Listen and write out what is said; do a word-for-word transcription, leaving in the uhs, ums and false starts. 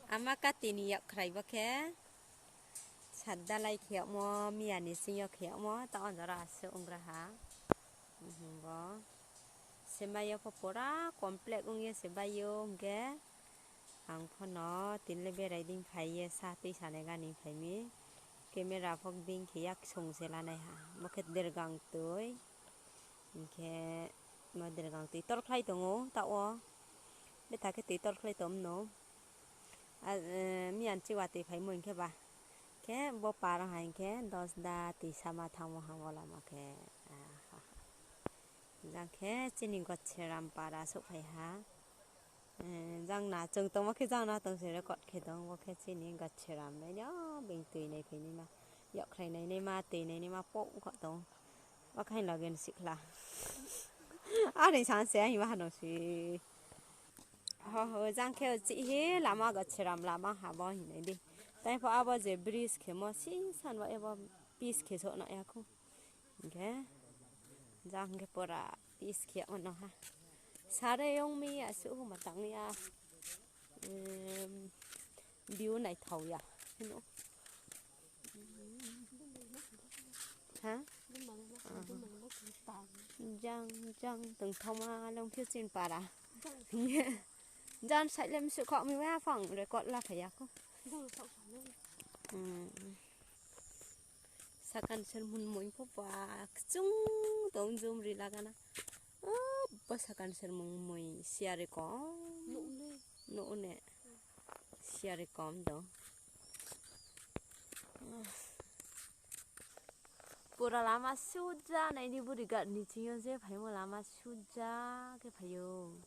Ama kati ni yakkhrai bo khe. Sadda lai khe yagmo, miya ni sing yo khe yagmo, taoh jora asuh onggra ha. Bo. Semai yo pho pura complete ong ye se bai ou hing khe. Ang pho no tini le berai dei phai ye sa tuisa nai gani phai mi. Camera pho dei khe yaksung se lanai ha. Bo khe dergang tui. Hing khe bo dergang tui torkhlai tong ou taoh wo. Betha khe tui torkhlai tong mano. Miyan chiwa tui phaimo hing khe ba. Khe bo para ha hing khe dosda tuisa ma thanngmo ha bo lama khe. Jang khe chini Gocheram para souhphai ha. Jang na chung tongmo khe jang na tong se record khe tong, bo khe chini Gocheram le no being tui nai phai naima, yakkhrai nai naima, tui nai naima pok kho tong. Bo khe loge ni sikhla. Are sa se hima hano si. Ho ho, jang khe chih hi lama Gocheram lama ha bo hing nai di. Tai pho abo je bridge khemo sisan ba abo pitch khe souh na ya khou. Hing khe jang khe pura pitch khe yagmo no ha. Sare ong mi asuh huma tang ya. View naithao ya. Ha? Jang jang tongthaoma le ong phi chini para. Jang side le msuh khaoh mi wa phang record la phai ya khou. Sakan sermon moi pho ba kchung tong jum ri lagana. Bo sakan sermon moi siari kom. Nouh ne. Siari kom tong. Pura lama suja nai di body guard ni ching yo je phaimo lama suja khe phai ou.